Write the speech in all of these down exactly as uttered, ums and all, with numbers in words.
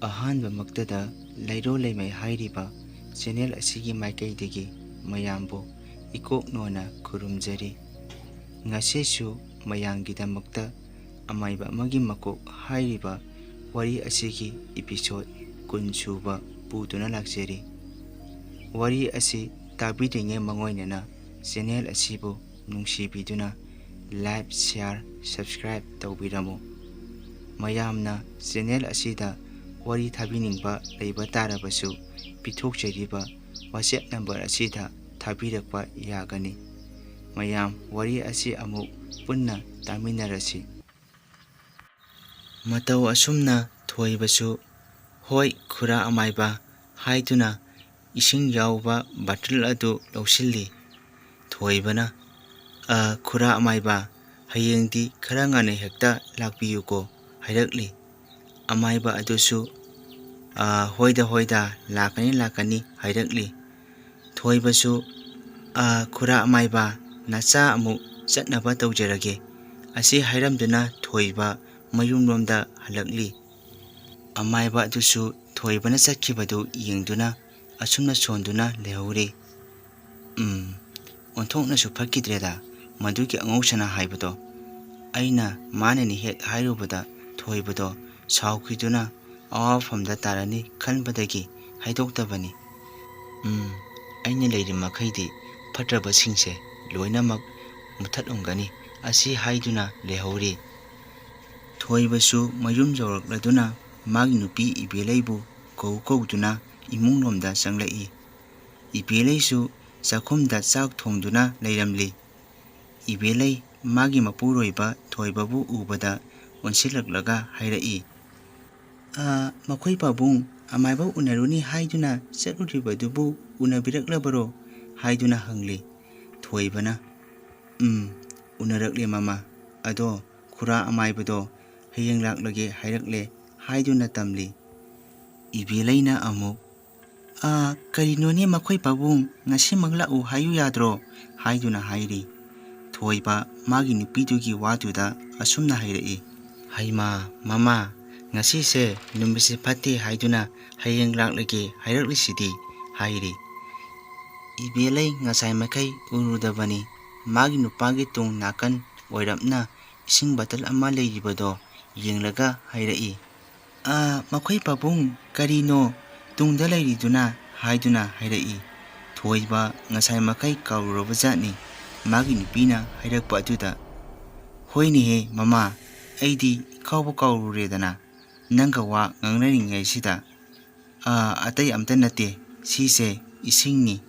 ꯑꯍꯥꯟꯕꯃꯛꯇꯗ ꯂꯩꯔꯣ ꯂꯩꯃꯥꯏ ꯍꯥꯏꯔꯤꯕ ꯆꯦꯅꯦꯜ ꯑꯁꯤꯒꯤ ꯃꯥꯏꯀꯩꯗꯒꯤ ꯃꯌꯥꯝꯕꯨ ꯏꯀꯣꯛ ꯅꯣꯟꯅ ꯈꯨꯔꯨꯝꯖꯔꯤ꯫ ꯉꯁꯤꯁꯨ ꯃꯌꯥꯝꯒꯤꯗꯃꯛꯇ ꯑꯃꯥꯏꯕ ꯑꯃꯒꯤ ꯃꯀꯣꯛ ꯍꯥꯏꯔꯤꯕ ꯋꯥꯔꯤ ꯑꯁꯤꯒꯤ ꯏꯄꯤꯁꯣꯠ ꯀꯨꯟ ꯁꯨꯕ ꯄꯨꯗꯨꯅ ꯂꯥꯛꯆꯔꯤ꯫ ꯋꯥꯔꯤ ꯑꯁꯤ ꯇꯥꯕꯤꯗ꯭ꯔꯤꯉꯩ ꯃꯉꯣꯏꯅꯅ ꯆꯦꯅꯦꯜ ꯑꯁꯤꯕꯨ ꯅꯨꯡꯁꯤꯕꯤꯗꯨꯅ like, share, subscribe ꯇꯧꯕꯤꯔꯝꯃꯨ꯫ ꯃꯌꯥꯝꯅ ꯆꯦꯅꯦꯜ ꯑꯁꯤꯗ ꯋꯥꯔꯤ ꯊꯥꯕꯤꯅꯤꯡꯕ ꯂꯩꯕ ꯇꯥꯔꯕꯁꯨ ꯄꯤꯊꯣꯛꯆꯔꯤꯕ WhatsApp ꯅꯝꯕꯔ ꯑꯁꯤꯗ ꯊꯥꯕꯤꯔꯛꯄ ꯌꯥꯒꯅꯤ꯫ ꯃꯌꯥꯝ ꯋꯥꯔꯤ ꯑꯁꯤ ꯑꯃꯨꯛ ꯄꯨꯟꯅ ꯇꯥꯃꯤꯟꯅꯔꯁꯤ꯫ ꯃꯇꯧ ꯑꯁꯨꯝꯅ ꯊꯣꯏꯕꯁꯨ "ꯍꯣꯏ, ꯈꯨꯔꯥ ꯑꯃꯥꯏꯕ" ꯍꯥꯏꯗꯨꯅ ꯏꯁꯤꯡ ꯌꯥꯎꯕ ꯕꯥꯇꯜ ꯑꯗꯨ ꯂꯧꯁꯤꯜꯂꯤ꯫ ꯊꯣꯏꯕꯅ, "ꯑ, ꯈꯨꯔꯥ ꯑꯃꯥꯏꯕ, ꯍꯌꯦꯡꯗꯤ ꯈꯔ ꯉꯟꯅ ꯍꯦꯛꯇ ꯂꯥꯛꯄꯤꯌꯨꯀꯣ" ꯍꯥꯏꯔꯛꯂꯤ꯫ ꯑꯃꯥꯏꯕ ꯑꯗꯨꯁꯨ, "ꯑ, ꯍꯣꯏꯗ, ꯍꯣꯏꯗ, ꯂꯥꯛꯀꯅꯤ, ꯂꯥꯛꯀꯅꯤ" ꯍꯥꯏꯔꯛꯂꯤ꯫ ꯊꯣꯏꯕꯁꯨ, "ꯑ, ꯈꯨꯔꯥ ꯑꯃꯥꯏꯕ, ꯅꯆꯥ ꯑꯃꯨꯛ ꯆꯠꯅꯕ ꯇꯧꯖꯔꯒꯦ" ꯑꯁꯤ ꯍꯥꯏꯔꯝꯗꯨꯅ ꯊꯣꯏꯕ ꯃꯌꯨꯝꯂꯣꯝꯗ ꯍꯜꯂꯛꯂꯤ꯫ ꯑꯃꯥꯏꯕ ꯑꯗꯨꯁꯨ ꯊꯣꯏꯕꯅ ꯆꯠꯈꯤꯕꯗꯨ ꯌꯦꯡꯗꯨꯅ ꯑꯁꯨꯝꯅ ꯁꯣꯟꯗꯨꯅ ꯂꯩꯍꯧꯔꯤ꯫ ꯎꯝ, ꯑꯣꯟꯊꯣꯛꯅꯁꯨ ꯐꯠꯈꯤꯗ꯭ꯔꯦꯗ ꯃꯗꯨꯒꯤ ꯑꯉꯧꯁꯅꯥ ꯍꯥꯏꯕꯗꯣ꯫ ꯑꯩꯅ ꯃꯥꯅꯅꯤ ꯍꯦꯛ ꯍꯥꯏꯔꯨꯕꯗ ꯊꯣꯏꯕꯗꯣ ꯁꯥꯎꯈꯤꯗꯨꯅ ꯑꯋꯥꯐꯝꯗ ꯇꯥꯔꯅꯤ ꯈꯟꯕꯗꯒꯤ ꯍꯥꯏꯗꯣꯛꯇꯕꯅꯤ꯫ ꯎꯝ, ꯑꯩꯅ ꯂꯩꯔꯤ ꯃꯈꯩꯗꯤ ꯐꯠꯇ꯭ꯔꯕꯁꯤꯡꯁꯦ ꯂꯣꯏꯅꯃꯛ ꯃꯨꯊꯠꯂꯝꯒꯅꯤ ꯑꯁꯤ ꯍꯥꯏꯗꯨꯅ ꯂꯩꯍꯧꯔꯤ꯫ ꯊꯣꯏꯕꯁꯨ ꯃꯌꯨꯝ ꯌꯧꯔꯛꯂꯗꯨꯅ ꯃꯥꯒꯤ ꯅꯨꯄꯤ ꯏꯕꯦꯂꯩꯕꯨ ꯀꯧ ꯀꯧꯗꯨꯅ ꯏꯃꯨꯡꯂꯣꯝꯗ ꯆꯪꯂꯛꯏ꯫ ꯏꯕꯦꯂꯩꯁꯨ ꯆꯥꯛꯈꯨꯝꯗ ꯆꯥꯛ ꯊꯣꯡꯗꯨꯅ ꯂꯩꯔꯝꯂꯤ꯫ ꯏꯕꯦꯂꯩ ꯃꯥꯒꯤ ꯃꯄꯨꯔꯣꯏꯕ ꯊꯣꯏꯕꯕꯨ ꯎꯕꯗ ꯑꯣꯟꯁꯤꯜꯂꯛꯂꯒ ꯍꯥꯏꯔꯛꯏ, "ꯑ, ꯃꯈꯣꯏ ꯄꯥꯕꯨꯡ ꯑꯃꯥꯏꯕ ꯎꯅꯔꯨꯅꯤ ꯍꯥꯏꯗꯨꯅ ꯆꯠꯂꯨꯔꯤꯕꯗꯨꯕꯨ ꯎꯅꯕꯤꯔꯛꯂꯕꯔꯣ?" ꯍꯥꯏꯗꯨꯅ ꯍꯪꯂꯤ꯫ ꯊꯣꯏꯕꯅ, "ꯎꯝ, ꯎꯅꯔꯛꯂꯦ ꯃꯃꯥ꯫ ꯑꯗꯣ ꯈꯨꯔꯥ ꯑꯃꯥꯏꯕꯗꯣ ꯍꯌꯦꯡ ꯂꯥꯛꯂꯒꯦ ꯍꯥꯏꯔꯛꯂꯦ" ꯍꯥꯏꯗꯨꯅ ꯇꯝꯂꯤ꯫ ꯏꯕꯦꯂꯩꯅ ꯑꯃꯨꯛ, "ꯑ, ꯀꯔꯤꯅꯣꯅꯦ ꯃꯈꯣꯏ ꯄꯥꯕꯨꯡ, ꯉꯁꯤꯃꯛ ꯂꯥꯛꯎ ꯍꯥꯏꯌꯨ ꯌꯥꯗ꯭ꯔꯣ?" ꯍꯥꯏꯗꯨꯅ ꯍꯥꯏꯔꯤ꯫ ꯊꯣꯏꯕ ꯃꯥꯒꯤ ꯅꯨꯄꯤꯗꯨꯒꯤ ꯋꯥꯗꯨꯗ ꯑꯁꯨꯝꯅ ꯍꯥꯏꯔꯛꯏ, "ꯍꯩꯃꯥ, ꯃꯃꯥ, "ꯉꯁꯤꯁꯦ ꯅꯨꯃꯤꯠꯁꯦ ꯐꯠꯇꯦ ꯍꯥꯏꯗꯨꯅ ꯍꯌꯦꯡ ꯂꯥꯛꯂꯒꯦ ꯍꯥꯏꯔꯛꯂꯤꯁꯤꯗꯤ?" ꯍꯥꯏꯔꯤ꯫ ꯏꯕꯦꯂꯩ ꯉꯁꯥꯏ ꯃꯈꯩ ꯎꯔꯨꯗꯕꯅꯤ꯫ ꯃꯥꯒꯤ ꯅꯨꯄꯥꯒꯤ ꯇꯨꯡ ꯅꯥꯀꯟ ꯑꯣꯏꯔꯞꯅ ꯏꯁꯤꯡ ꯕꯇꯜ ꯑꯃ ꯂꯩꯔꯤꯕꯗꯣ ꯌꯦꯡꯂꯒ ꯍꯥꯏꯔꯛꯏ꯫ "ꯑꯥ, ꯃꯈꯣꯏ ꯄꯥꯕꯨꯡ, ꯀꯔꯤꯅꯣ ꯇꯨꯡꯗ ꯂꯩꯔꯤꯗꯨꯅ?" ꯍꯥꯏꯗꯨꯅ ꯍꯥꯏꯔꯛꯏ꯫ ꯊꯣꯏꯕ ꯉꯁꯥꯏ ꯃꯈꯩ ꯀꯥꯎꯔꯨꯔꯕ ꯖꯥꯠꯅꯤ ꯃꯥꯒꯤ ꯅꯨꯄꯤꯅ ꯍꯥꯏꯔꯛꯄ ꯑꯗꯨꯗ꯫ "ꯍꯣꯏꯅꯦꯍꯦ ꯃꯃꯥ, ꯑꯩꯗꯤ ꯏꯀꯥꯎꯕ ꯀꯥꯎꯔꯨꯔꯦꯗꯅ ꯅꯪꯒ ꯋꯥ ꯉꯥꯡꯅꯔꯤꯉꯩꯁꯤꯗ꯫ ꯑꯥ, ꯑꯇꯩ ꯑꯝꯇ ꯅꯠꯇꯦ, ꯁꯤꯁꯦ ꯏꯁꯤꯡꯅꯤ꯫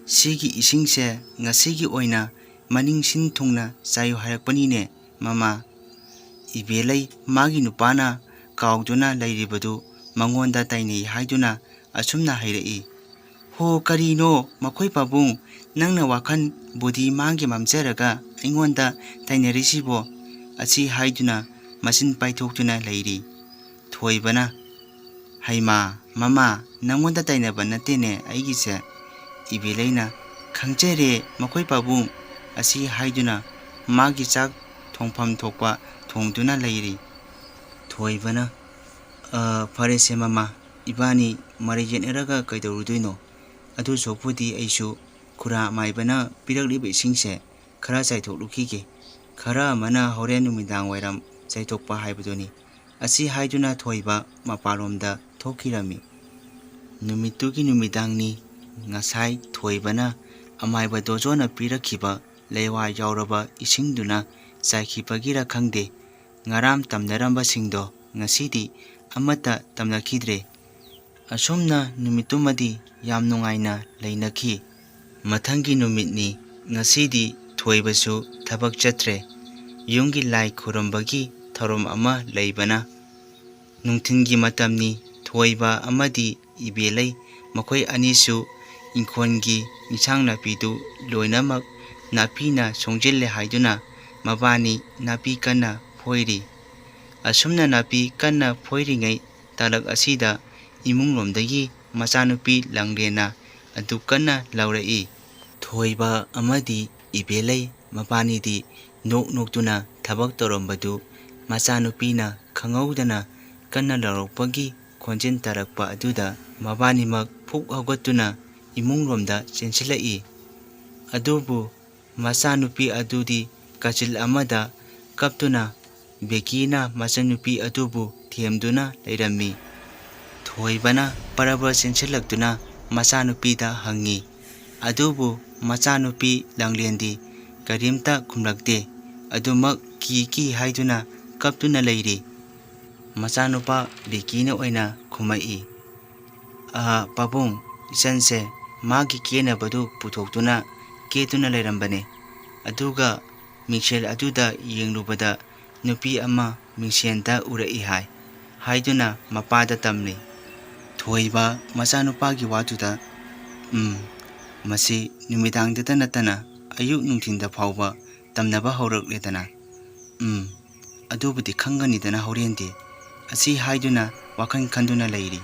ꯁꯤꯒꯤ ꯏꯁꯤꯡꯁꯦ ꯉꯁꯤꯒꯤ ꯑꯣꯏꯅ ꯃꯅꯤꯡ ꯁꯤꯟ ꯊꯨꯡꯅ ꯆꯥꯏꯌꯨ ꯍꯥꯏꯔꯛꯄꯅꯤꯅꯦ ꯃꯃꯥ꯫" ꯏꯕꯦꯂꯩ ꯃꯥꯒꯤ ꯅꯨꯄꯥꯅ ꯀꯥꯎꯗꯨꯅ ꯂꯩꯔꯤꯕꯗꯨ ꯃꯉꯣꯟꯗ ꯇꯥꯏꯅꯩ ꯍꯥꯏꯗꯨꯅ ꯑꯁꯨꯝꯅ ꯍꯥꯏꯔꯛꯏ꯫ "ꯍꯣ, ꯀꯔꯤꯅꯣ ꯃꯈꯣꯏ ꯄꯥꯕꯨꯡ, ꯅꯪꯅ ꯋꯥꯈꯜ ꯕꯨꯙꯤ ꯃꯥꯡꯒꯦ ꯃꯝꯖꯔꯒ ꯑꯩꯉꯣꯟꯗ ꯇꯥꯏꯅꯔꯤꯁꯤꯕꯣ?" ꯑꯁꯤ ꯍꯥꯏꯗꯨꯅ ꯃꯆꯤꯟ ꯄꯥꯏꯊꯣꯛꯇꯨꯅ ꯂꯩꯔꯤ꯫ ꯊꯣꯏꯕꯅ, "ꯍꯩꯃꯥ, ꯃꯃꯥ, ꯅꯪꯉꯣꯟꯗ ꯇꯥꯏꯅꯕ ꯅꯠꯇꯦꯅꯦ ꯑꯩꯒꯤꯁꯦ꯫" ꯏꯕꯦꯂꯩꯅ, "ꯈꯪꯖꯔꯦ ꯃꯈꯣꯏ ꯄꯥꯕꯨꯡ" ꯑꯁꯤ ꯍꯥꯏꯗꯨꯅ ꯃꯥꯒꯤ ꯆꯥꯛ ꯊꯣꯡꯐꯝ ꯊꯣꯛꯄ ꯊꯣꯡꯗꯨꯅ ꯂꯩꯔꯤ꯫ ꯊꯣꯏꯕꯅ, "ꯑ, ꯐꯔꯦꯁꯦ ꯃꯃꯥ, ꯏꯕꯥꯅꯤ ꯃꯔꯩ ꯌꯦꯠꯅꯔꯒ ꯀꯩꯗꯧꯔꯨꯗꯣꯏꯅꯣ? ꯑꯗꯨ ꯁꯔꯨꯛꯄꯨꯗꯤ ꯑꯩꯁꯨ ꯈꯨꯔꯥ ꯃꯥꯏꯕꯅ ꯄꯤꯔꯛꯂꯤꯕ ꯏꯁꯤꯡꯁꯦ ꯈꯔ ꯆꯥꯏꯊꯣꯛꯂꯨꯈꯤꯒꯦ꯫ ꯈꯔ ꯑꯃꯅ ꯍꯣꯔꯦꯟ ꯅꯨꯃꯤꯗꯥꯡ ꯋꯥꯏꯔꯝ ꯆꯥꯏꯊꯣꯛꯄ ꯍꯥꯏꯕꯗꯨꯅꯤ꯫" ꯑꯁꯤ ꯍꯥꯏꯗꯨꯅ ꯊꯣꯏꯕ ꯃꯄꯥꯟꯂꯣꯝꯗ ꯊꯣꯛꯈꯤꯔꯝꯃꯤ꯫ ꯅꯨꯃꯤꯠꯇꯨꯒꯤ ꯅꯨꯃꯤꯗꯥꯡꯅꯤ꯫ ꯉꯁꯥꯏ ꯊꯣꯏꯕꯅ ꯑꯃꯥꯏꯕ ꯗꯣꯖꯣꯅ ꯄꯤꯔꯛꯈꯤꯕ ꯂꯩꯋꯥ ꯌꯥꯎꯔꯕ ꯏꯁꯤꯡꯗꯨꯅ ꯆꯥꯏꯈꯤꯕꯒꯤꯔ ꯈꯪꯗꯦ, ꯉꯔꯥꯡ ꯇꯝꯅꯔꯝꯕꯁꯤꯡꯗꯣ ꯉꯁꯤꯗꯤ ꯑꯃꯠꯇ ꯇꯝꯅꯈꯤꯗ꯭ꯔꯦ꯫ ꯑꯁꯨꯝꯅ ꯅꯨꯃꯤꯠꯇꯨꯃꯗꯤ ꯌꯥꯝ ꯅꯨꯡꯉꯥꯏꯅ ꯂꯩꯅꯈꯤ꯫ ꯃꯊꯪꯒꯤ ꯅꯨꯃꯤꯠꯅꯤ꯫ ꯉꯁꯤꯗꯤ ꯊꯣꯏꯕꯁꯨ ꯊꯕꯛ ꯆꯠꯇ꯭ꯔꯦ꯫ ꯌꯨꯝꯒꯤ ꯂꯥꯏ ꯈꯨꯔꯨꯝꯕꯒꯤ ꯊꯧꯔꯝ ꯑꯃ ꯂꯩꯕꯅ, ꯅꯨꯡꯊꯤꯜꯒꯤ ꯃꯇꯝꯅꯤ꯫ ꯊꯣꯏꯕ ꯑꯃꯗꯤ ꯏꯕꯦꯂꯩ ꯃꯈꯣꯏ ꯑꯅꯤꯁꯨ ꯏꯪꯈꯣꯜꯒꯤ ꯏꯟꯁꯥꯡ ꯅꯥꯄꯤꯗꯨ ꯂꯣꯏꯅꯃꯛ ꯅꯥꯄꯤꯅ ꯁꯣꯡꯖꯤꯜꯂꯦ ꯍꯥꯏꯗꯨꯅ ꯃꯕꯥꯅꯤ ꯅꯥꯄꯤ ꯀꯟꯅ ꯐꯣꯏꯔꯤ꯫ ꯑꯁꯨꯝꯅ ꯅꯥꯄꯤ ꯀꯟꯅ ꯐꯣꯏꯔꯤꯉꯩ ꯇꯥꯂꯛ ꯑꯁꯤꯗ ꯏꯃꯨꯡꯂꯣꯝꯗꯒꯤ ꯃꯆꯥꯅꯨꯄꯤ ꯂꯥꯡꯂꯦꯟꯅ ꯑꯗꯨ ꯀꯟꯅ ꯂꯥꯎꯔꯛꯏ꯫ ꯊꯣꯏꯕ ꯑꯃꯗꯤ ꯏꯕꯦꯂꯩ ꯃꯕꯥꯅꯤꯗꯤ ꯅꯣꯛ ꯅꯣꯛꯇꯨꯅ ꯊꯕꯛ ꯇꯧꯔꯝꯕꯗꯨ ꯃꯆꯥꯅꯨꯄꯤꯅ ꯈꯪꯍꯧꯗꯅ ꯀꯟꯅ ꯂꯥꯎꯔꯛꯄꯒꯤ ꯈꯣꯟꯖꯦꯜ ꯇꯥꯔꯛꯄ ꯑꯗꯨꯗ ꯃꯕꯥꯅꯤꯃꯛ ꯐꯨꯛ ꯍꯧꯒꯠꯇꯨꯅ ꯏꯃꯨꯡꯂꯣꯝꯗ ꯆꯦꯟꯁꯤꯜꯂꯛꯏ꯫ ꯑꯗꯨꯕꯨ ꯃꯆꯥꯅꯨꯄꯤ ꯑꯗꯨꯗꯤ ꯀꯥꯆꯤꯜ ꯑꯃꯗ ꯀꯞꯇꯨꯅ ꯕꯦꯀꯤꯅ ꯃꯆꯟꯅꯨꯄꯤ ꯑꯗꯨꯕꯨ ꯊꯦꯝꯗꯨꯅ ꯂꯩꯔꯝꯃꯤ꯫ ꯊꯣꯏꯕꯅ ꯄꯔꯕ ꯆꯦꯟꯁꯤꯜꯂꯛꯇꯨꯅ ꯃꯆꯥꯅꯨꯄꯤꯗ ꯍꯪꯉꯤ꯫ ꯑꯗꯨꯕꯨ ꯃꯆꯥꯅꯨꯄꯤ ꯂꯥꯡꯂꯦꯟꯗꯤ ꯀꯔꯤꯝꯇ ꯈꯨꯝꯂꯛꯇꯦ꯫ ꯑꯗꯨꯃꯛ ꯀꯤ ꯀꯤ ꯍꯥꯏꯗꯨꯅ ꯀꯞꯇꯨꯅ ꯂꯩꯔꯤ꯫ ꯃꯆꯥꯅꯨꯄꯥ ꯕꯦꯀꯤꯅ ꯑꯣꯏꯅ ꯈꯨꯝꯃꯛꯏ, "ꯑꯥ, ꯄꯥꯕꯨꯡ, ꯏꯆꯟꯁꯦ ꯃꯥꯒꯤ ꯀꯦꯅꯕꯗꯨ ꯄꯨꯊꯣꯛꯇꯨꯅ ꯀꯦꯗꯨꯅ ꯂꯩꯔꯝꯕꯅꯦ꯫ ꯑꯗꯨꯒ ꯃꯤꯡꯁꯦꯜ ꯑꯗꯨꯗ ꯌꯦꯡꯂꯨꯕꯗ ꯅꯨꯄꯤ ꯑꯃ ꯃꯤꯡꯁꯦꯜꯗ ꯎꯔꯛꯏ ꯍꯥꯏ" ꯍꯥꯏꯗꯨꯅ ꯃꯄꯥꯗ ꯇꯝꯂꯤ꯫ ꯊꯣꯏꯕ ꯃꯆꯥꯅꯨꯄꯥꯒꯤ ꯋꯥꯗꯨꯗ, "ꯎꯝ, ꯃꯁꯤ ꯅꯨꯃꯤꯗꯥꯡꯗꯇ ꯅꯠꯇꯅ ꯑꯌꯨꯛ ꯅꯨꯡꯊꯤꯟꯗ ꯐꯥꯎꯕ ꯇꯝꯅꯕ ꯍꯧꯔꯛꯂꯦꯗꯅ꯫ ꯎꯝ, ꯑꯗꯨꯕꯨꯗꯤ ꯈꯪꯒꯅꯤꯗꯅ ꯍꯣꯔꯦꯟꯗꯤ" ꯑꯁꯤ ꯍꯥꯏꯗꯨꯅ ꯋꯥꯈꯜ ꯈꯟꯗꯨꯅ ꯂꯩꯔꯤ꯫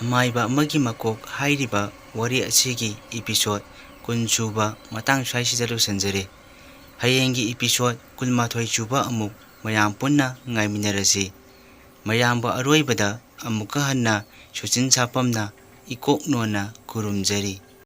ꯑꯃꯥꯏꯕ ꯑꯃꯒꯤ ꯃꯀꯣꯛ ꯍꯥꯏꯔꯤꯕ ꯋꯥꯔꯤ ꯑꯁꯤꯒꯤ episode ꯀꯨꯟ ꯁꯨꯕ ꯃꯇꯥꯡ ꯁ꯭ꯋꯥꯏꯁꯤꯗ ꯂꯣꯏꯁꯤꯟꯖꯔꯦ꯫ ꯍꯌꯦꯡꯒꯤ episode ꯀꯨꯟꯃꯥꯊꯣꯏ ꯁꯨꯕ ꯑꯃꯨꯛ ꯃꯌꯥꯝ ꯄꯨꯟꯅ ꯉꯥꯏꯃꯤꯟꯅꯔꯁꯤ꯫ ꯃꯌꯥꯝꯕꯨ ꯑꯔꯣꯏꯕꯗ ꯑꯃꯨꯛꯀ ꯍꯟꯅ ꯁꯨꯆꯤꯟ ꯁꯥꯄꯝꯅ ꯏꯀꯣꯛ ꯅꯣꯟꯅ ꯈꯨꯔꯨꯝꯖꯔꯤ꯫